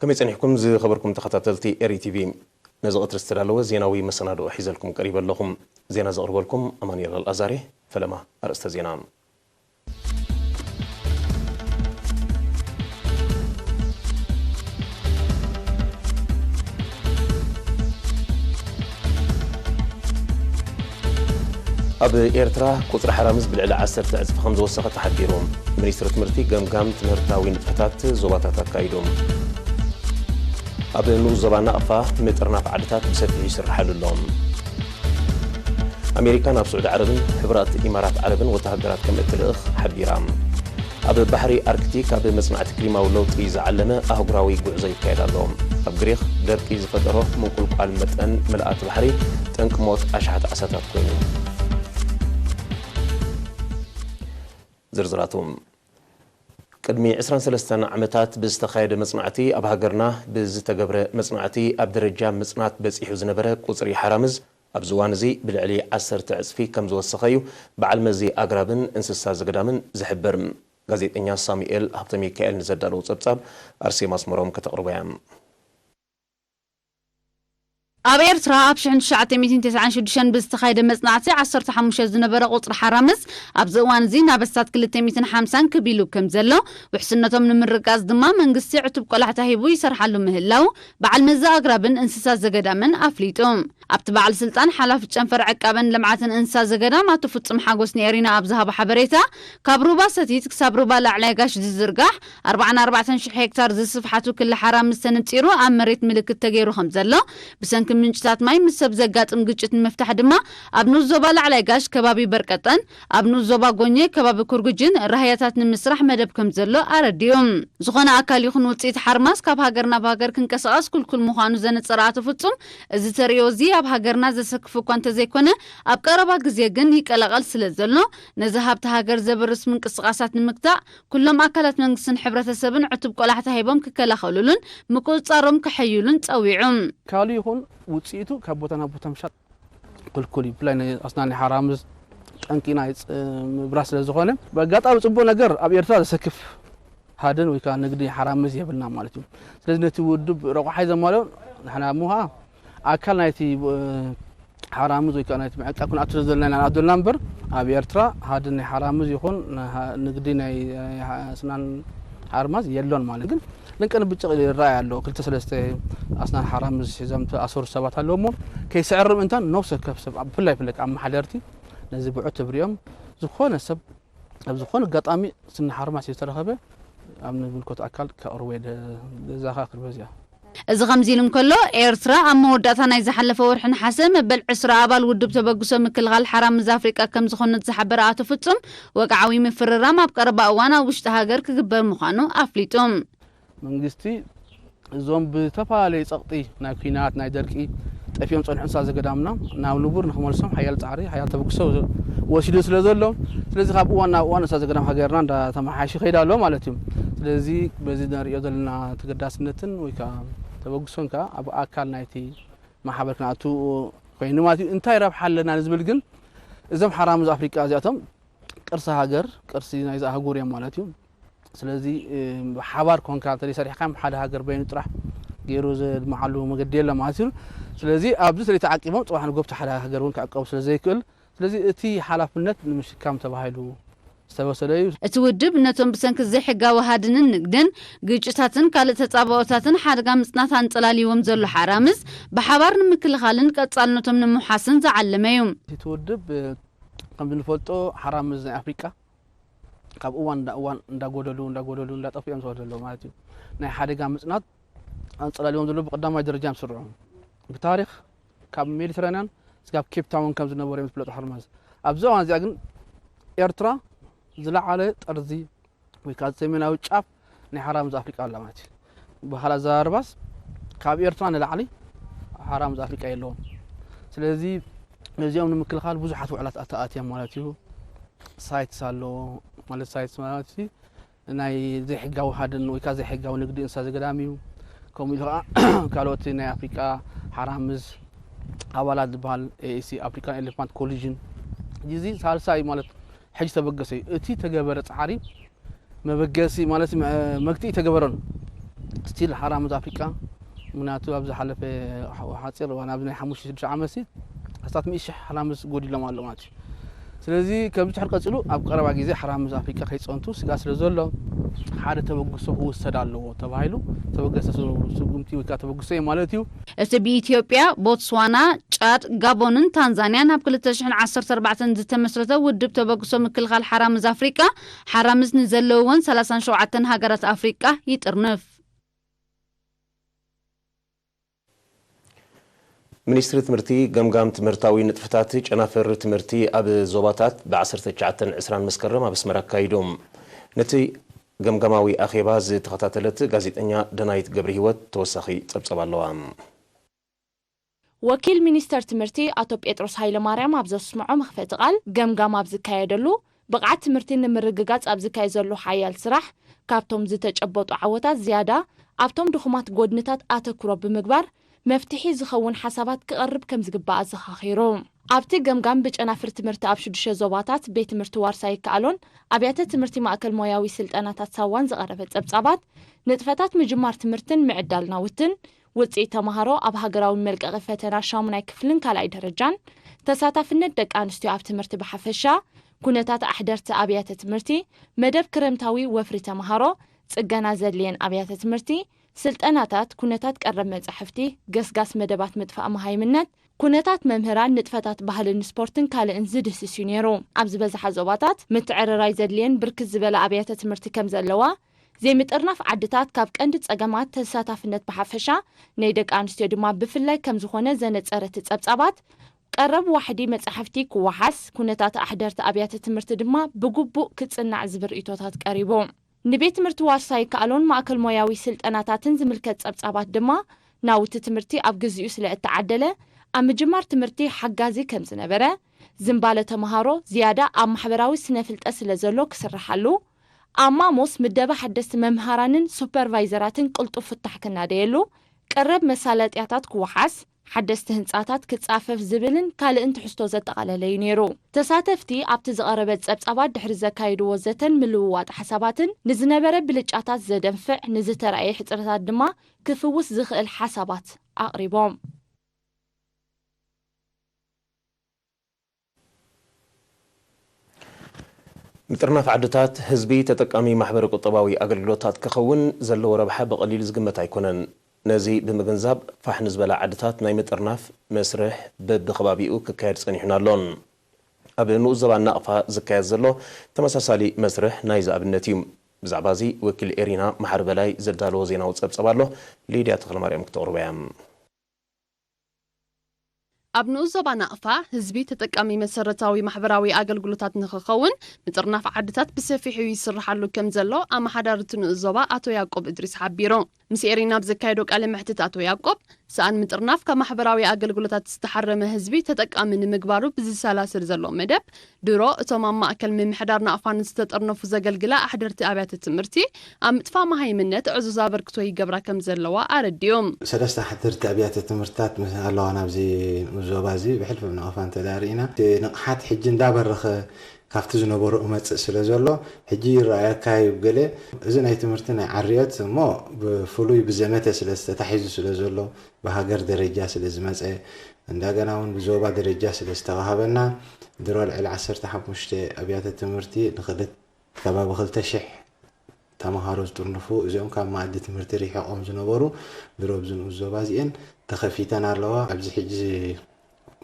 ከመይ ጸኒሕኩም ዝኸበርኩም ተኸታተልቲ ኤሪ ቲቪ? ነዚ ቀትሪ ዝተዳለወ ዜናዊ መሰናድኦ ሒዘልኩም ቀሪበ ኣለኹም። ዜና ዘቕርበልኩም ኣማኑኤል ኣልኣዛሬ። ፈለማ ኣርእስተ ዜና። ኣብ ኤርትራ ቁጽሪ ሓራምዝ ብልዕሊ ዓሰርተ ዕጽፊ ከም ዝወሰኸ ተሓቢሩ። ሚኒስትሪ ትምህርቲ ገምጋም ትምህርታዊ ንጥፈታት ዞባታት ኣካይዱ። ኣብ ንኡስ ዞባ ናቕፋ ምጥርናፍ ዓድታት ብሰፊሑ ይስርሓሉ ኣሎ። ኣሜሪካ ናብ ስዑዲ ዓረብን ሕቡራት ኢማራት ዓረብን ወተሃደራት ከም እትልእኽ ሓቢራ። ኣብ ባሕሪ ኣርክቲክ ኣብ መጽናዕቲ ክሊማዊ ለውጢ ዝዓለመ ኣህጉራዊ ጉዕዞ ይካየድ ኣሎ። ኣብ ግሪኽ ደርቂ ዝፈጠሮ ምንቁልቋል መጠን ምልኣት ባሕሪ ጠንቂ ሞት ኣሽሓት ዓሳታት ኮይኑ። ዝርዝራቱ። ቅድሚ ዕስራን ሰለስተን ዓመታት ብዝተኻየደ መጽናዕቲ፣ ኣብ ሃገርና ብዝተገብረ መጽናዕቲ፣ ኣብ ደረጃ ምጽናት በጺሑ ዝነበረ ቁጽሪ ሓራምዝ ኣብዚ እዋን እዚ ብልዕሊ ዓሰርተ ዕጽፊ ከም ዝወሰኸ እዩ በዓል መዚ ኣግራብን እንስሳ ዘገዳምን ዝሕብር። ጋዜጠኛ ሳሙኤል ሃብተ ሚካኤል ንዘዳለዎ ጸብጻብ ኣርሴማ ኣስመሮም ከተቕርቦ እያ። ኣብ ኤርትራ ኣብ ሽሕን ትሽዓተ ሚእትን ተስዓን ሽዱሽተን ብዝተኻየደ መጽናዕቲ፣ ዓሰርተ ሓሙሽተ ዝነበረ ቁጽሪ ሓራምዝ ኣብዚ እዋን እዚ ናብ ኣስታት ክልተ ሚእትን ሓምሳን ክብ ኢሉ ከም ዘሎ፣ ውሕስነቶም ንምርግጋጽ ድማ መንግስቲ ዕቱብ ቆላሕታ ሂቡ ይሰርሓሉ ምህላው በዓል መዚ ኣግራብን እንስሳ ዘገዳምን ኣፍሊጡ። ኣብቲ በዓል ስልጣን ሓላፊ ጨንፈር ዕቃበን ልምዓትን እንስሳ ዘገዳም ኣቶ ፍጹም ሓጎስ ንኤሪና ኣብ ዝሃቦ ሓበሬታ፣ ካብ ሩባ ሰቲት ክሳብ ሩባ ላዕላይ ጋሽ ዝዝርጋሕ ኣርባዓን ኣርባዕተን ሽሕ ሄክታር ዝስፍሓቱ ክሊ ሓራምዝ ተነጺሩ ኣብ መሬት ምልክት ተገይሩ ከም ዘሎ፣ ብሰንኪ ምንጭታት ማይ ምስ ሰብ ዘጋጥም ግጭት ንምፍታሕ ድማ ኣብ ንኡስ ዞባ ላዕላይ ጋሽ ከባቢ በርቀጠን፣ ኣብ ንኡስ ዞባ ጎኘ ከባቢ ኩርጉጅን ራህያታት ንምስራሕ መደብ ከም ዘሎ ኣረዲኡ። ዝኾነ ኣካል ይኹን ውጽኢት ሓርማዝ ካብ ሃገር ናብ ሃገር ክንቀሳቐስ ክልኩል ምዃኑ ዘነጸረ ኣቶ ፍጹም፣ እዚ ተርእዮ እዚ ኣብ ሃገርና ዘሰክፍ እኳ እንተዘይኮነ፣ ኣብ ቀረባ ግዜ ግን ይቀላቐል ስለ ዘሎ፣ ነዚ ሃብቲ ሃገር ዘብርስ ምንቅስቓሳት ንምግታእ፣ ኩሎም ኣካላት መንግስትን ሕብረተሰብን ዕቱብ ቆላሕታ ሂቦም ክከላኸሉሉን ምቁጽጻሮም ከሐይሉን ጸዊዑ። ካልእ ይኹን ውጽኢቱ ካብ ቦታ ናብ ቦታ ምሻጥ ክልኩል እዩ። ብፍላይ ናይ ኣስናን ሓራምዝ ጠንቂ ናይ ጽ-፣ ምብራስ ስለ ዝኾነ፣ ብኣጋጣሚ ጽቡቕ ነገር ኣብ ኤርትራ ዘሰክፍ ሃድን ወይ ከዓ ንግዲ ሓራምዝ የብልና ማለት እዩ። ስለዚ ነቲ ውድብ ረቋሓይ ዘማልኦ ንሕና እሞ ኸዓ ኣካል ናይቲ፣ እ፣ ሓራምዝ ወይ ከዓ ናይቲ ምዕቃብ ክንኣቱ ዘለና ኢና ንኣቱ ዘለና እምበር፣ ኣብ ኤርትራ ሃድን ናይ ሓራምዝ ይኹን ንሃ-፣ ንግዲ ናይ፣ ናይ ሓ-፣ ኣስናን ሓርማዝ የሎን ማለት ግን፣ ልንቀን ብጭቕ ይረኣይ ኣሎ። ክልተ ሰለስተ ኣስናን ሓራምዝ ሒዞም ተኣሰሩ ሰባት ኣለዉ እሞ፣ ከይስዕር ምእንታን ነፍሲ ወከፍ ሰብ፣ ኣብ ብፍላይ፣ ብፍላይ ኣመሓደርቲ ነዚ ብዕቱብ ሪኦም፣ ዝኾነ ሰብ ኣብ ዝኾነ ኣጋጣሚ ስኒ ሓርማዝ ዝተረኸበ ኣብ ዝምልከቶ ኣካል ከቕርቦ እየ ደ-፣ ዘዘኻኽር በዚኣ። እዚ ከምዚ ኢሉ እንከሎ፣ ኤርትራ ኣብ መወዳእታ ናይ ዝሓለፈ ወርሒ ነሓሰ መበል ዕስራ ኣባል ውድብ ተበግሶ ምክልኻል ሓራምዝ ኣፍሪቃ ከም ዝኾነት ዝሓበረ ኣቶ ፍጹም፣ ወግዓዊ ምፍርራም ኣብ ቀረባ እዋን ኣብ ውሽጢ ሃገር ክግበር ምዃኑ ኣፍሊጡ። መንግስቲ እዞም ብዝተፈላለየ ጸቕጢ ናይ ኲናት፣ ናይ ደርቂ ጠፊኦም ጸንሑ እንስሳ ዘገዳምና ናብ ንቡር ንኽመልሶም ሓያል ጻዕሪ፣ ሓያል ተበግሶ ወሲዱ ስለ ዘሎ፣ ስለዚ ካብ እዋን ናብ እዋን እንስሳ ዘገዳም ሃገርና እንዳተመሓየሸ ይኸይድ ኣሎ ማለት እዩ። ስለዚ በዚ ንሪኦ ዘለና ተገዳስነትን ወይ ከዓ ተበግሶን ከዓ ኣብ ኣካል ናይቲ ማሕበር ክንኣቱ ኮይኑ ማለት እዩ። እንታይ ረብሓ ኣለና ንዝብል ግን እዞም ሓራምዝ ኣፍሪቃ እዚኣቶም ቅርሲ ሃገር፣ ቅርሲ ናይዚ ኣህጉር እዮም ማለት እዩ። ስለዚ፣ እ፣ ብሓባር ኮንካ እንተ ሰሪሕካ ሓደ ሃገር በይኑ ጥራሕ ገይሩ ዘድምዓሉ መገዲ የለን ማለት እዩ። ስለዚ ኣብዚ ስለ ተዓቂቦም ጽባሕ ንጎ ብቲ ሓደ ሃገር እውን ክዕቀቡ ስለ ዘይክእል፣ ስለዚ እቲ ሓላፍነት ንምሽካም ተባሂሉ ዝተወሰደ እዩ። እቲ ውድብ ነቶም ብሰንኪ ዘይሕጋዊ ሃድንን ንግድን፣ ግጭታትን ካልእ ተጻብኦታትን ሓደጋ ምጽናት ኣንጸላልይዎም ዘሎ ሓራምዝ ብሓባር ንምክልኻልን ቀጻልነቶም ንምውሓስን ዝዓለመ እዩ። እቲ ውድብ፣ እ፣ ከም እንፈልጦ ሓራምዝ ናይ ኣፍሪቃ ካብ እዋን እንዳ እዋን እንዳጎደሉ፣ እንዳጎደሉ፣ እንዳጠፍኡ እዮም ዝኸዱ ዘለዉ ማለት እዩ። ናይ ሓደጋ ምጽናት ኣንጸላልዮም ዘለዉ ብቀዳማይ ደረጃ እዮም ዝስርዑ። ብታሪኽ ካብ ሜዲተራንያን ስጋብ ኬፕ ታውን ከም ዝነበሩ እዮም ዝፍለጡ ሓርማዝ። ኣብዚ እዋን እዚኣ ግን ኤርትራ ዝለዓለ ጠርዚ ወይ ከዓ ሰሜናዊ ጫፍ ናይ ሓራምዝ ኣፍሪቃ ኣላ ማለት እዩ። ብኻል ኣዘራርባስ ካብ ኤርትራ ንላዕሊ ሓራምዝ ኣፍሪቃ የለውን። ስለዚ ነዚኦም ንምክልኻል ብዙሓት ውዕላት ኣተኣትዮም ማለት እዩ። ሳይትስ ኣሎ ማለት፣ ሳይትስ ማለት ናይ ዘይሕጋዊ ሃድን ወይ ከዓ ዘይሕጋዊ ንግዲ እንስሳ ዘገዳም እዩ። ከምኡ ኢሉ ከዓ ካልኦት ናይ ኣፍሪቃ ሓራምዝ ኣባላት ዝበሃል ኤ ኢ ሲ፣ ኣፍሪካን ኤሌፋንት ኮሊዥን፣ እዚ ሳልሳይ ማለት ሕጂ ተበገሰ እዩ። እቲ ተገበረ ጻዕሪ መበገሲ ማለት መ-፣ መግትኢ ተገበረን ስቲል ሓራምዝ ኣፍሪቃ፣ ምክንያቱ ኣብ ዝሓለፈ ሓፂር እዋን፣ ኣብዚ ናይ ሓሙሽተ ሽዱሽተ ዓመት ሲ ኣስታት ሚእቲ ሽሕ ሓራምዝ ጎዲሎም ኣሎ ማለት እዩ። ስለዚ ከምዚ ድሕር ቀፂሉ፣ ኣብ ቀረባ ግዜ ሓራምዝ ኣፍሪቃ ከይፀንቱ ስጋ ስለ ዘሎ፣ ሓደ ተበግሶ ክውሰድ ኣለዎ ተባሂሉ፣ ተበገሰ ስጉምቲ ወይ ከዓ ተበግሶ እዩ ማለት እዩ። እቲ ብኢትዮጵያ፣ ቦትስዋና፣ ጫድ፣ ጋቦንን ታንዛንያን ኣብ ክልተ ሽሕን ዓሰርተ ኣርባዕተን ዝተመስረተ ውድብ ተበግሶ ምክልኻል ሓራምዝ ኣፍሪቃ፣ ሓራምዝ ንዘለውወን ሰላሳን ሸውዓተን ሃገራት ኣፍሪቃ ይጥርንፍ። ሚኒስትሪ ትምህርቲ፣ ገምጋም ትምህርታዊ ንጥፈታት ጨናፍር ትምህርቲ ኣብ ዞባታት ብ ዓሰርተ ትሽዓተን ዕስራን መስከረም ኣብ ኣስመራ ኣካይዱ። ነቲ ገምጋማዊ ኣኼባ ዝተኸታተለት ጋዜጠኛ ደናይት ገብረሂወት ተወሳኺ ጸብጸብ ኣለዋ። ወኪል ሚኒስተር ትምህርቲ ኣቶ ጴጥሮስ ሃይለማርያም ኣብ ዘስምዖ መኽፈቲ ቃል፣ ገምጋም ኣብ ዝካየደሉ፣ ብቕዓት ትምህርቲ ንምርግጋጽ ኣብ ዝካየድ ዘሎ ሓያል ስራሕ፣ ካብቶም ዝተጨበጡ ዓወታት ዝያዳ ኣብቶም ድኹማት ጎድንታት ኣተኩሮ ብምግባር፣ መፍትሒ ዝኸውን ሓሳባት ክቐርብ ከም ዝግባእ ኣዘኻኺሩ። ኣብቲ ገምጋም ብጨናፍር ትምህርቲ ኣብ ሽዱሽተ ዞባታት ቤት ትምህርቲ ዋርሳይ ይከኣሎን ኣብያተ ትምህርቲ ማእከል ሞያዊ ስልጠናታት ሳዋን ዝቐረበ ጸብጻባት፣ ንጥፈታት ምጅማር ትምህርትን ምዕዳል ናውትን፣ ውጽኢት ተማሃሮ ኣብ ሃገራዊ መልቀቒ ፈተና ሻሙናይ ክፍልን ካልኣይ ደረጃን፣ ተሳታፍነት ደቂ ኣንስትዮ ኣብ ትምህርቲ ብሓፈሻ፣ ኩነታት ኣሕደርቲ ኣብያተ ትምህርቲ፣ መደብ ክረምታዊ ወፍሪ ተማሃሮ፣ ጽገና ዘድልየን ኣብያተ ትምህርቲ፣ ስልጠናታት፣ ኩነታት ቀረብ መጻሕፍቲ፣ ገስጋስ መደባት ምጥፋእ መሃይምነት፣ ኩነታት መምህራን፣ ንጥፈታት ባህልን ስፖርትን ካልእን ዝድህስስ እዩ ነይሩ። ኣብ ዝበዝሓ ዞባታት ምትዕርራይ ዘድልየን ብርክት ዝበላ ኣብያተ ትምህርቲ ከም ዘለዋ፣ ዘይምጥርናፍ ዓድታት ካብ ቀንዲ ጸገማት ተሳታፍነት ብሓፈሻ፣ ናይ ደቂ ኣንስትዮ ድማ ብፍላይ ከም ዝኾነ ዘነጸረ እቲ ጸብጻባት፣ ቀረብ ዋሕዲ መጻሕፍቲ ክወሓስ፣ ኩነታት ኣሕደርቲ ኣብያተ ትምህርቲ ድማ ብግቡእ ክጽናዕ ዝብል ርእይቶታት ቀሪቡ። ንቤት ትምህርቲ ዋርሳይ ይከኣሎን ማእከል ሞያዊ ስልጠናታትን ዝምልከት ጸብጻባት ድማ፣ ናውቲ ትምህርቲ ኣብ ግዚኡ ስለ እተዓደለ፣ ኣብ ምጅማር ትምህርቲ ሓጋዚ ከም ዝነበረ፣ ዝንባለ ተመሃሮ ዝያዳ ኣብ ማሕበራዊ ስነ ፍልጠት ስለ ዘሎ ክስርሓሉ፣ ኣብ ማሞስ ምደባ ሓደስቲ መምሃራንን ሱፐርቫይዘራትን ቅልጡፍ ፍታሕ ክናደየሉ፣ ቀረብ መሳለጥያታት ክወሓስ፣ ሓደስቲ ህንጻታት ክጻፈፍ ዝብልን ካልእን ትሕዝቶ ዘጠቓለለ እዩ ነይሩ። ተሳተፍቲ ኣብቲ ዝቐረበ ጸብጻባት ድሕሪ ዘካየድዎ ዘተን ምልውዋጥ ሓሳባትን፣ ንዝነበረ ብልጫታት ዘደንፍዕ፣ ንዝተራእየ ሕጽረታት ድማ ክፍውስ ዝኽእል ሓሳባት ኣቕሪቦም። ምጥርናፍ ዓድታት ህዝቢ ተጠቃሚ ማሕበረ ቁጠባዊ ኣገልግሎታት ክኸውን ዘለዎ ረብሓ ብቐሊል ዝግመት ኣይኮነን። ነዚ ብምግንዛብ ፋሕ ንዝበላ ዓድታት ናይ ምጥርናፍ መስርሕ በብኸባቢኡ ክካየድ ጸኒሑን ኣሎን። ኣብ ንኡስ ዞባ ናቕፋ ዝካየድ ዘሎ ተመሳሳሊ መስርሕ ናይዚ ኣብነት እዩ። ብዛዕባ እዚ ወኪል ኤሪና መሓሪ በላይ ዘዳለዎ ዜናዊ ጸብጸብ ኣሎ። ሊድያ ተኽለማርያም ክተቕርቦ እያ። ኣብ ንኡስ ዞባ ናቕፋ ህዝቢ ተጠቃሚ መሰረታዊ ማሕበራዊ ኣገልግሎታት ንኽኸውን ምጥርናፍ ዓድታት ብሰፊሑ ይስርሓሉ ከም ዘሎ ኣመሓዳሪ እቲ ንኡስ ዞባ ኣቶ ያዕቆብ እድሪስ ሓቢሩ። ምስ ኤሪና ኣብ ዘካየዶ ቃለ መሕትት ኣቶ ያዕቆብ፣ ሰኣን ምጥርናፍ ካብ ማሕበራዊ ኣገልግሎታት ዝተሓረመ ህዝቢ ተጠቃሚ ንምግባሩ ብዝሰላስል ዘሎ መደብ፣ ድሮ እቶም ኣብ ማእከል ምምሕዳር ናቕፋ ንዝተጠርነፉ ዘገልግላ ኣሕደርቲ ኣብያተ ትምህርቲ ኣብ ምጥፋእ መሃይምነት ዕዙዝ ኣበርክቶ ይገብራ ከም ዘለዋ ኣረዲኡ። ሰለስተ ኣሕደርቲ ኣብያተ ትምህርትታት ምስ ኣለዋ ናብዚ ዞባ እዚ ብሕልፊ ኣብ ናቕፋ እንተ ደኣ ርኢና፣ እቲ ንቕሓት ሕጂ እንዳበረኸ ካብቲ ዝነበሮ እመጽእ ስለ ዘሎ፣ ሕጂ ይረኣየካ እዩ ገለ። እዚ ናይ ትምህርቲ ናይ ዓርዮት እሞ ብፍሉይ ብዘመተ ስለ ዝተታሒዙ ስለ ዘሎ፣ ብሃገር ደረጃ ስለ ዝመጸ፣ እንደገና እውን ብዞባ ደረጃ ስለ ዝተዋህበና፣ ድሮ ልዕሊ ዓሰርተ ሓሙሽተ ኣብያተ ትምህርቲ ንክልተ ከባቢ ክልተ ሽሕ ተምሃሮ ዝጥርንፉ፣ እዚኦም ካብ መኣዲ ትምህርቲ ርሒቖም ዝነበሩ፣ ድሮ ኣብዚ ንኡስ ዞባ እዚኤን ተኸፊተን ኣለዋ። ኣብዚ ሕጂ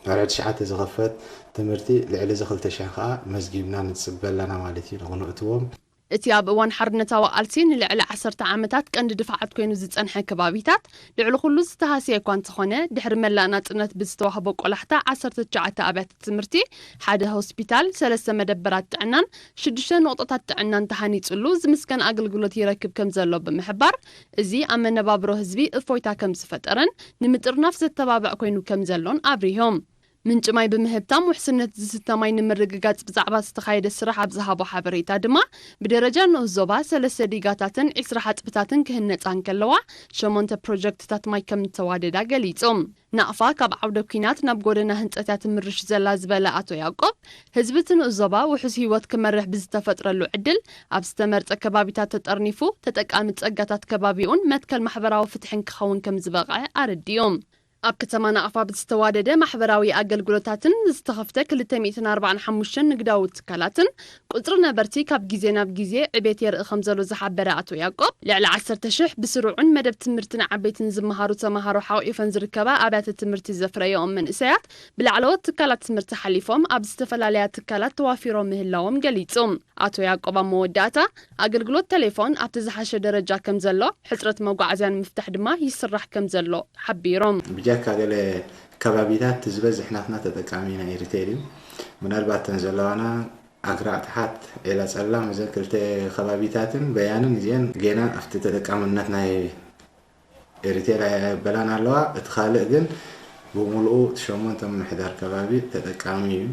ወርሒ ትሽዓተ ዝኸፈት ትምህርቲ ልዕሊ እዚ ክልተ ሽሕ ከኣ መዝጊብና ንጽበ ኣለና ማለት እዩ፣ ንኽንእትዎም። እቲ ኣብ እዋን ሓርነታዊ ቃልሲ ንልዕሊ ዓሰርተ ዓመታት ቀንዲ ድፋዓት ኮይኑ ዝጸንሐ ከባቢታት፣ ልዕሊ ኩሉ ዝተሃስየ እኳ እንተኾነ፣ ድሕሪ መላእ ናጽነት ብዝተዋህቦ ቆላሕታ ዓሰርተ ትሽዓተ ኣብያተ ትምህርቲ፣ ሓደ ሆስፒታል፣ ሰለስተ መደበራት ጥዕናን ሽዱሽተ ነቑጣታት ጥዕናን ተሃኒጹሉ ዝምስገን ኣገልግሎት ይረክብ ከም ዘሎ ብምሕባር፣ እዚ ኣብ መነባብሮ ህዝቢ እፎይታ ከም ዝፈጠረን ንምጥርናፍ ዘተባብዕ ኮይኑ ከም ዘሎን ኣብሪሆም። ምንጪ ማይ ብምህብታም ውሕስነት ዝስተ ማይ ንምርግጋጽ ብዛዕባ ዝተኻየደ ስራሕ ኣብ ዝሃቦ ሓበሬታ ድማ፣ ብደረጃ ንኡስ ዞባ ሰለስተ ዲጋታትን ዕስራ ሓጽብታትን ክህነጻ እንከለዋ፣ ሸሞንተ ፕሮጀክትታት ማይ ከም እተዋደዳ ገሊጹ። ናቕፋ ካብ ዓውደ ኲናት ናብ ጎደና ህንጸት እያ ትምርሽ ዘላ ዝበለ ኣቶ ያዕቆብ፣ ህዝቢ እቲ ንኡስ ዞባ ውሑስ ህይወት ክመርሕ ብዝተፈጥረሉ ዕድል፣ ኣብ ዝተመርጸ ከባቢታት ተጠርኒፉ፣ ተጠቃሚ ጸጋታት ከባቢኡን መትከል ማሕበራዊ ፍትሕን ክኸውን ከም ዝበቕዐ ኣረዲኡ። ኣብ ከተማ ናቕፋ ብዝተዋደደ ማሕበራዊ ኣገልግሎታትን ዝተኸፍተ ክልተ ሚእትን ኣርባዓን ሓሙሽተን ንግዳዊ ትካላትን፣ ቁጽሪ ነበርቲ ካብ ግዜ ናብ ግዜ ዕቤት የርኢ ከም ዘሎ ዝሓበረ ኣቶ ያዕቆብ፣ ልዕሊ ዓሰርተ ሽሕ ብስሩዕን መደብ ትምህርቲ ንዓበይትን ዝመሃሩ ተመሃሮ ሓቑፈን ዝርከባ ኣብያተ ትምህርቲ ዘፍረየኦም መንእሰያት፣ ብላዕለዎት ትካላት ትምህርቲ ሓሊፎም ኣብ ዝተፈላለያ ትካላት ተዋፊሮም ምህላዎም ገሊጹ። ኣቶ ያዕቆብ ኣብ መወዳእታ፣ ኣገልግሎት ቴሌፎን ኣብቲ ዝሓሸ ደረጃ ከም ዘሎ፣ ሕጽረት መጓዓዝያ ንምፍታሕ ድማ ይስራሕ ከም ዘሎ ሓቢሮም። ብጀካ ገለ ከባቢታት እቲ ዝበዝሕ ናትና ተጠቃሚ ናይ ኤሪቴል እዩ። ምናልባት እተን ዘለዋና ኣግራዕ ተሓት፣ ዒላ ጸላም፣ እዘን ክልተ ከባቢታትን በያንን እዚአን ጌና ኣብቲ ተጠቃምነት ናይ ኤሪቴል ኣየበላን ኣለዋ። እቲ ካልእ ግን ብምሉኡ እቲ ሸሞንተ ምምሕዳር ከባቢ ተጠቃሚ እዩ።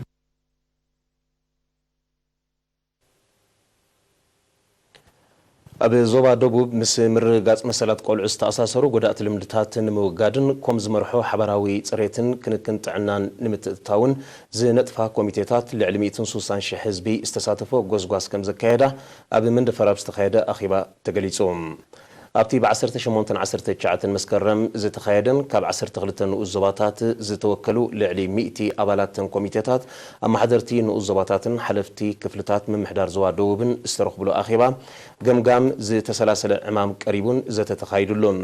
ኣብ ዞባ ደቡብ ምስ ምርግጋጽ መሰላት ቆልዑ ዝተኣሳሰሩ ጎዳእቲ ልምድታት ንምውጋድን ኮም ዝመርሖ ሓባራዊ ጽሬትን ክንክን ጥዕናን ንምትእትታውን ዝነጥፋ ኮሚቴታት ልዕሊ ሚእትን ሱሳን ሽሕ ህዝቢ ዝተሳተፎ ጎስጓስ ከም ዘካየዳ ኣብ መንደፈራ ኣብ ዝተኻየደ ኣኼባ ተገሊጹ። ኣብቲ ብ ዓሰርተ ሸሞንተን ዓሰርተ ትሽዓተን መስከረም ዝተኻየደን ካብ ዓሰርተ ክልተ ንኡስ ዞባታት ዝተወከሉ ልዕሊ ሚእቲ ኣባላትን ኮሚቴታት፣ ኣመሓደርቲ ንኡስ ዞባታትን ሓለፍቲ ክፍልታት ምምሕዳር ዞባ ደቡብን ዝተረኽብሉ ኣኼባ፣ ገምጋም ዝተሰላሰለ ዕማም ቀሪቡን ዘተ ተኻይዱሉን።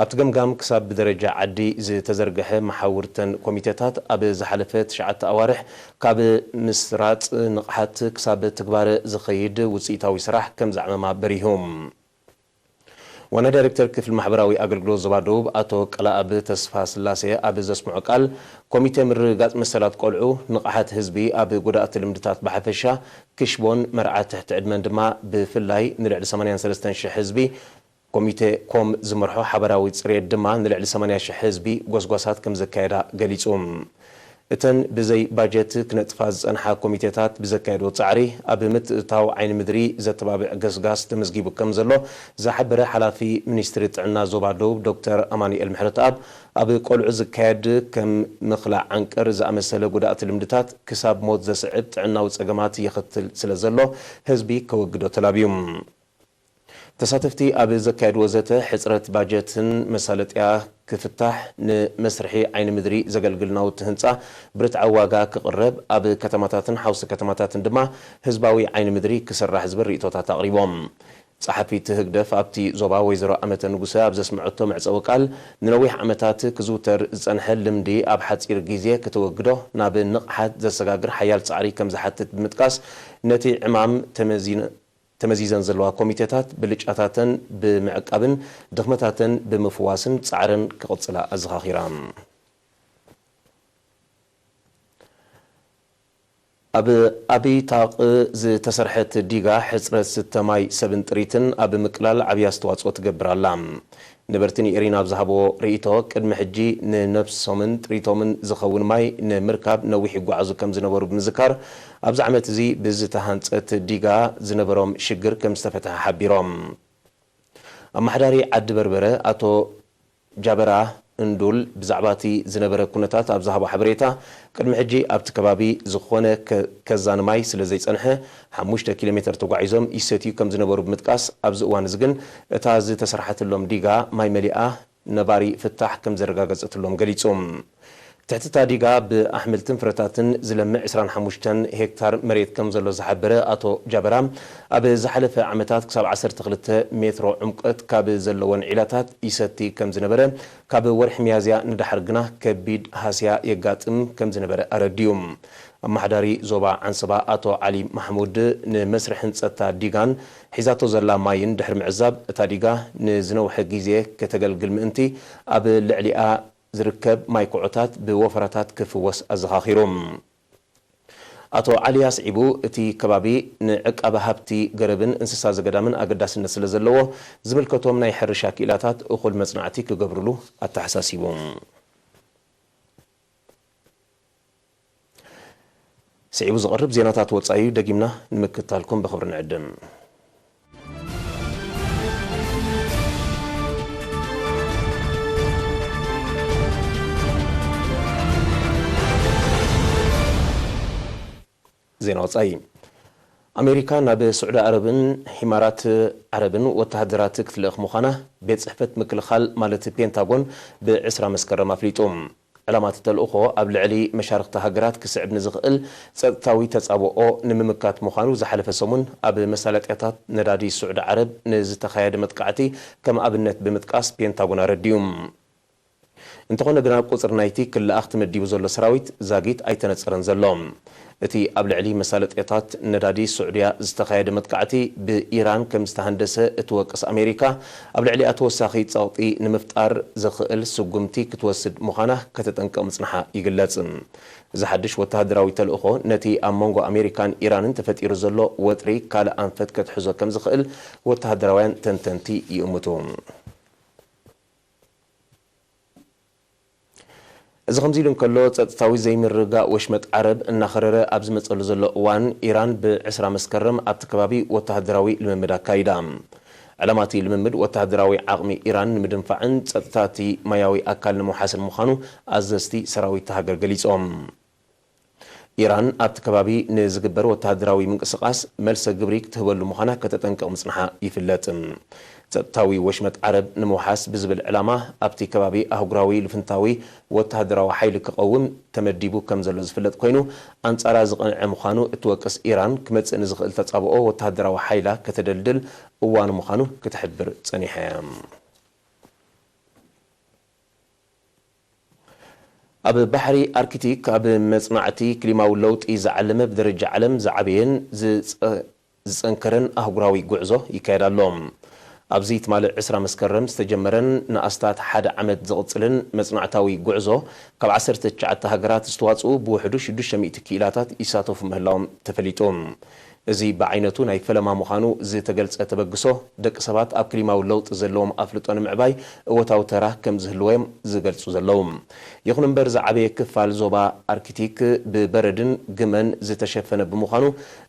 ኣብቲ ገምጋም ክሳብ ብደረጃ ዓዲ ዝተዘርግሐ መሓውርተን ኮሚቴታት ኣብ ዝሓለፈ ትሽዓተ ኣዋርሕ ካብ ምስራጽ ንቕሓት ክሳብ ትግባረ ዝኸይድ ውጽኢታዊ ስራሕ ከም ዘዕመማ በሪሁ። ዋና ዳይሬክተር ክፍሊ ማሕበራዊ ኣገልግሎት ዞባ ደቡብ ኣቶ ቀላኣብ ተስፋ ስላሴ ኣብ ዘስምዖ ቃል፣ ኮሚቴ ምርግጋጽ መሰላት ቆልዑ፣ ንቕሓት ህዝቢ ኣብ ጎዳእቲ ልምድታት ብሓፈሻ፣ ክሽቦን መርዓ ትሕቲ ዕድመን ድማ ብፍላይ ንልዕሊ ሰማንያን ሰለስተን ሽሕ ህዝቢ፣ ኮሚቴ ኮም ዝመርሖ ሓባራዊ ጽሬት ድማ ንልዕሊ ሰማንያ ሽሕ ህዝቢ ጎስጓሳት ከም ዘካየዳ ገሊጹ። እተን ብዘይ ባጀት ክነጥፋ ዝጸንሓ ኮሚቴታት ብዘካየድዎ ጻዕሪ፣ ኣብ ምትእትታው ዓይኒ ምድሪ ዘተባብዕ ገስጋስ ተመዝጊቡ ከም ዘሎ ዝሓበረ ሓላፊ ሚኒስትሪ ጥዕና ዞባ ደቡብ ዶክተር ኣማኑኤል ምሕረተኣብ፣ ኣብ ቆልዑ ዝካየድ ከም ምኽላእ ዓንቀር ዝኣመሰለ ጎዳእቲ ልምድታት ክሳብ ሞት ዘስዕብ ጥዕናዊ ጸገማት የኸትል ስለ ዘሎ፣ ህዝቢ ከወግዶ ተላብዩ። ተሳተፍቲ ኣብ ዘካየድዎ ዘተ፣ ሕጽረት ባጀትን መሳለጥያ ክፍታሕ፣ ንመስርሒ ዓይኒ ምድሪ ዘገልግል ናውቲ ህንጻ ብርትዓዊ ዋጋ ክቕረብ፣ ኣብ ከተማታትን ሓውሲ ከተማታትን ድማ ህዝባዊ ዓይኒ ምድሪ ክስራሕ ዝብል ርእይቶታት ኣቕሪቦም። ጸሓፊት ህግደፍ ኣብቲ ዞባ ወይዘሮ ኣመተ ንጉሰ ኣብ ዘስምዐቶ መዕጸዊ ቃል፣ ንነዊሕ ዓመታት ክዝውተር ዝጸንሐ ልምዲ ኣብ ሓጺር ግዜ ክተወግዶ ናብ ንቕሓት ዘሰጋግር ሓያል ጻዕሪ ከም ዝሓትት ብምጥቃስ፣ ነቲ ዕማም ተመዚን ተመዚዘን ዘለዋ ኮሚቴታት ብልጫታተን ብምዕቃብን ድኽመታተን ብምፍዋስን ጻዕረን ክቕጽላ ኣዘኻኺራ። ኣብ ኣቢታቕ ዝተሰርሐት ዲጋ ሕጽረት ስተ ማይ ሰብን ጥሪትን ኣብ ምቅላል ዓብዪ ኣስተዋጽኦ ትገብር ኣላ። ነበርቲ ንኤሪና ኣብ ዝሃብዎ ርእይቶ፣ ቅድሚ ሕጂ ንነብሶምን ጥሪቶምን ዝኸውን ማይ ንምርካብ ነዊሕ ይጓዓዙ ከም ዝነበሩ ብምዝካር፣ ኣብዚ ዓመት እዚ ብዝተሃንጸት ዲጋ ዝነበሮም ሽግር ከም ዝተፈትሐ ሓቢሮም። ኣመሓዳሪ ዓዲ በርበረ ኣቶ ጃበራ እንዱል ብዛዕባ እቲ ዝነበረ ኩነታት ኣብ ዝሃቦ ሓበሬታ፣ ቅድሚ ሕጂ ኣብቲ ከባቢ ዝኾነ ከ-፣ ከዛኒ ማይ ስለ ዘይጸንሐ፣ ሓሙሽተ ኪሎ ሜተር ተጓዒዞም ይሰትዩ ከም ዝነበሩ ብምጥቃስ፣ ኣብዚ እዋን እዚ ግን እታ ዝተሰርሓትሎም ዲጋ ማይ መሊኣ ነባሪ ፍታሕ ከም ዘረጋገጸትሎም ገሊጹ። ትሕቲ እታ ዲጋ ብኣሕምልትን ፍረታትን ዝለምዕ ዕስራን ሓሙሽተን ሄክታር መሬት ከም ዘሎ ዝሓበረ ኣቶ ጃበራ፣ ኣብ ዝሓለፈ ዓመታት ክሳብ ዓሰርተ ክልተ ሜትሮ ዕምቆት ካብ ዘለወን ዒላታት ይሰቲ ከም ዝነበረ፣ ካብ ወርሒ ሚያዝያ ንደሓር ግና ከቢድ ሃስያ የጋጥም ከም ዝነበረ ኣረዲኡ። ኣመሓዳሪ ዞባ ዓንሰባ ኣቶ ዓሊ ማሕሙድ፣ ንመስርሒ ህንጸት እታ ዲጋን ሒዛቶ ዘላ ማይን ድሕሪ ምዕዛብ፣ እታ ዲጋ ንዝነውሐ ግዜ ከተገልግል ምእንቲ፣ ኣብ ልዕሊኣ ዝርከብ ማይ ኩዖታት ብወፈራታት ክፍወስ ኣዘኻኺሩ። ኣቶ ዓሊ ኣስዒቡ፣ እቲ ከባቢ ንዕቃበ ሃብቲ ገረብን እንስሳ ዘገዳምን ኣገዳስነት ስለ ዘለዎ፣ ዝምልከቶም ናይ ሕርሻ ክኢላታት እኹል መጽናዕቲ ክገብርሉ ኣተሓሳሲቡ። ስዒቡ ዝቐርብ ዜናታት ወጻኢ እዩ፣ ደጊምና ንምክትታልኩም ብኽብሪ ንዕድም። ዜና ወጻኢ። ኣሜሪካ ናብ ስዑዲ ዓረብን ሒማራት ዓረብን ወተሃደራት ክትልእኽ ምዃና ቤት ጽሕፈት ምክልኻል ማለት ፔንታጎን ብ ዕስራ መስከረም ኣፍሊጡ። ዕላማ እቲ ተልእኾ ኣብ ልዕሊ መሻርኽቲ ሃገራት ክስዕብ ንዝኽእል ጸጥታዊ ተጻብኦ ንምምካት ምዃኑ ዝሓለፈ ሰሙን ኣብ መሳለጥያታት ነዳዲ ስዑዲ ዓረብ ንዝተኻየደ መጥቃዕቲ ከም ኣብነት ብምጥቃስ ፔንታጎን ኣረዲኡ። እንተኾነ ግና ቁጽሪ ናይቲ ክለኣኽ ተመዲቡ ዘሎ ሰራዊት ዛጊት ኣይተነጸረን ዘሎ። እቲ ኣብ ልዕሊ መሳለጥያታት ነዳዲ ስዑድያ ዝተኻየደ መጥቃዕቲ ብኢራን ከም ዝተሃንደሰ እትወቅስ ኣሜሪካ፣ ኣብ ልዕሊኣ ተወሳኺ ጸቕጢ ንምፍጣር ዘኽእል ስጉምቲ ክትወስድ ምዃና ከተጠንቅቕ ምጽንሓ ይግለጽ። እዚ ሓድሽ ወተሃደራዊ ተልእኾ ነቲ ኣብ መንጎ ኣሜሪካን ኢራንን ተፈጢሩ ዘሎ ወጥሪ ካልእ ኣንፈት ከትሕዞ ከም ዝኽእል ወተሃደራውያን ተንተንቲ ይእምቱ። እዚ ከምዚ ኢሉ እንከሎ፣ ጸጥታዊ ዘይምርግጋእ ወሽመጥ ዓረብ እናኸረረ ኣብ ዝመጸሉ ዘሎ እዋን፣ ኢራን ብ ዕስራ መስከረም ኣብቲ ከባቢ ወተሃደራዊ ልምምድ ኣካይዳ። ዕላማ እቲ ልምምድ ወተሃደራዊ ዓቕሚ ኢራን ንምድንፋዕን ጸጥታ እቲ ማያዊ ኣካል ንምውሓስን ምዃኑ ኣዘዝቲ ሰራዊት እታ ሃገር ገሊጾም። ኢራን ኣብቲ ከባቢ ንዝግበር ወተሃደራዊ ምንቅስቓስ መልሰ ግብሪ ክትህበሉ ምዃና ከተጠንቅቕ ምጽንሓ ይፍለጥ። ጸጥታዊ ወሽመጥ ዓረብ ንምውሓስ ብዝብል ዕላማ ኣብቲ ከባቢ ኣህጉራዊ ልፍንታዊ ወተሃደራዊ ሓይሊ ክቐውም ተመዲቡ ከም ዘሎ ዝፍለጥ ኮይኑ፣ ኣንጻራ ዝቐንዐ ምዃኑ እትወቅስ ኢራን፣ ክመጽእ ንዝኽእል ተጻብኦ ወተሃደራዊ ሓይላ ከተደልድል እዋኑ ምዃኑ ክትሕብር ጸኒሓ እያ። ኣብ ባሕሪ ኣርክቲክ ኣብ መጽናዕቲ ክሊማዊ ለውጢ ዝዓለመ ብደረጃ ዓለም ዝዓበየን ዝጸ-፣ ዝጸንከረን ኣህጉራዊ ጉዕዞ ይካየድ ኣሎ። ኣብዚ ትማሊ ዕስራ መስከረም ዝተጀመረን ንኣስታት ሓደ ዓመት ዝቕጽልን መጽናዕታዊ ጉዕዞ፣ ካብ ዓሰርተ ትሽዓተ ሃገራት ዝተዋጽኡ ብውሕዱ ሽዱሽተ ሚእቲ ክኢላታት ይሳተፉ ምህላዎም ተፈሊጡ። እዚ ብዓይነቱ ናይ ፈለማ ምዃኑ ዝተገልጸ ተበግሶ፣ ደቂ ሰባት ኣብ ክሊማዊ ለውጢ ዘለዎም ኣፍልጦ ንምዕባይ እወታዊ ተራ ከም ዝህልዎ እዮም ዝገልጹ ዘለዉ። ይኹን እምበር፣ ዝዓበየ ክፋል ዞባ ኣርክቲክ ብበረድን ግመን ዝተሸፈነ ብምዃኑ፣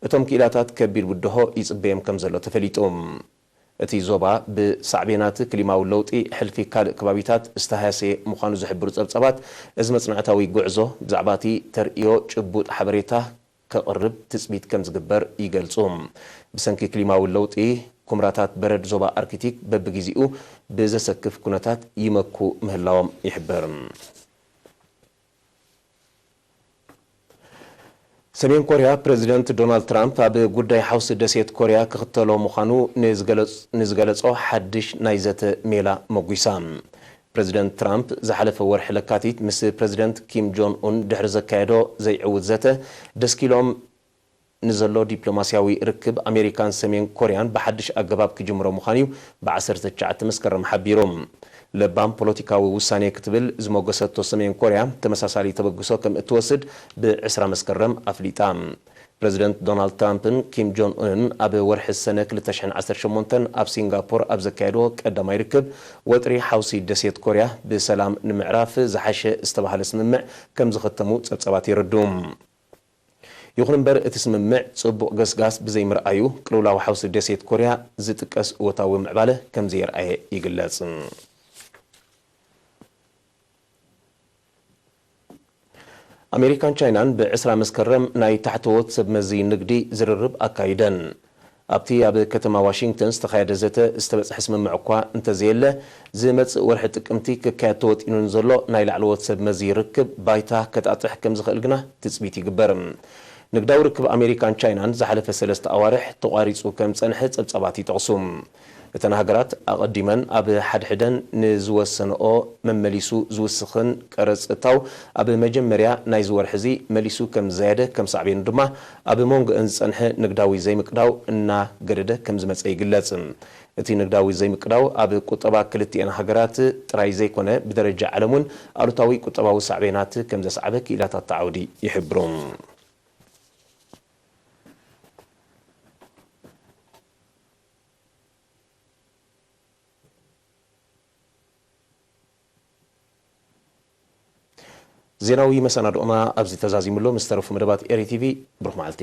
እቶም ክኢላታት ከቢድ ብድሆ ይጽበዮም ከም ዘሎ ተፈሊጡ። እቲ ዞባ ብሳዕቤናት ክሊማዊ ለውጢ ሕልፊ ካልእ ከባቢታት ዝተሃሰየ ምዃኑ ዝሕብሩ ጸብጻባት፣ እዚ መጽናዕታዊ ጉዕዞ ብዛዕባ እቲ ተርእዮ ጭቡጥ ሓበሬታ ከቕርብ ትጽቢት ከም ዝግበር ይገልጹ። ብሰንኪ ክሊማዊ ለውጢ፣ ኩምራታት በረድ ዞባ ኣርክቲክ በብግዜኡ ብዘሰክፍ ኩነታት ይመኩ ምህላዎም ይሕበር። ሰሜን ኮርያ ፕረዚደንት ዶናልድ ትራምፕ ኣብ ጉዳይ ሓውሲ ደሴት ኮርያ ክኽተሎ ምዃኑ ንዝገለጽ-፣ ንዝገለጾ ሓድሽ ናይ ዘተ ሜላ መጒሳ። ፕረዚደንት ትራምፕ ዝሓለፈ ወርሒ ለካቲት ምስ ፕረዚደንት ኪም ጆን ኡን ድሕሪ ዘካየዶ ዘይዕዉት ዘተ፣ ደስኪሎም ንዘሎ ዲፕሎማስያዊ ርክብ ኣሜሪካን ሰሜን ኮርያን ብሓድሽ ኣገባብ ክጅምሮ ምዃኑ'ዩ ብ ዓሰርተ ትሽዓተ መስከረም ሓቢሩ። ለባም ፖለቲካዊ ውሳኔ ክትብል ዝሞገሰቶ ሰሜን ኮርያ፣ ተመሳሳሊ ተበግሶ ከም እትወስድ ብ ዕስራ መስከረም ኣፍሊጣ። ፕረዚደንት ዶናልድ ትራምፕን ኪም ጆን ኡንን ኣብ ወርሒ ሰነ ክልተ ሽሕን ዓሰርተ ሸሞንተን ኣብ ሲንጋፖር ኣብ ዘካየድዎ ቀዳማይ ርክብ፣ ወጥሪ ሓውሲ ደሴት ኮርያ ብሰላም ንምዕራፍ ዝሓሸ ዝተባህለ ስምምዕ ከም ዝኸተሙ ጸብጻባት የረድኡ። ይኹን እምበር፣ እቲ ስምምዕ ጽቡቕ ገስጋስ ብዘይምርኣዩ፣ ቅልውላው ሓውሲ ደሴት ኮርያ ዝጥቀስ እወታዊ ምዕባለ ከም ዘየርኣየ ይግለጽ። ኣሜሪካን ቻይናን ብ ዕስራ መስከረም ናይ ታሕተዎት ሰብ መዚ ንግዲ ዝርርብ ኣካይደን። ኣብቲ ኣብ ከተማ ዋሽንግተን ዝተኻየደ ዘተ ዝተበጽሐ ስምምዕ እኳ እንተዘየለ፣ ዝመጽእ ወርሒ ጥቅምቲ ክካየድ ተወጢኑ ንዘሎ ናይ ላዕለዎት ሰብ መዚ ርክብ ባይታ ከጣጥሕ ከም ዝኽእል ግና ትጽቢት ይግበር። ንግዳዊ ርክብ ኣሜሪካን ቻይናን ዝሓለፈ ሰለስተ ኣዋርሕ ተቋሪጹ ከም ዝጸንሐ ጸብጻባት ይጠቕሱ። እተን ሃገራት ኣቐዲመን ኣብ ሓድሕደን ንዝወሰንኦ መመሊሱ ዝውስኽን ቀረጽ እታው ኣብ መጀመርያ ናይዚ ወርሒ እዚ መሊሱ ከም ዝዛየደ፣ ከም ሳዕቤኑ ድማ ኣብ መንጎአን ዝጸንሐ ንግዳዊ ዘይምቅዳው እናገደደ ከም ዝመጸ ይግለጽ። እቲ ንግዳዊ ዘይምቅዳው ኣብ ቁጠባ ክልቲኤን ሃገራት ጥራይ ዘይኮነ፣ ብደረጃ ዓለም እውን ኣሉታዊ ቁጠባዊ ሳዕቤናት ከም ዘስዓበ ክኢላታት እቲ ዓውዲ ይሕብሩ። ዜናዊ መሰናድኦና ኣብዚ ተዛዚሙ ኣሎ። ምስ ተረፉ መደባት ኤሪ ቲቪ ብሩኽ መዓልቲ።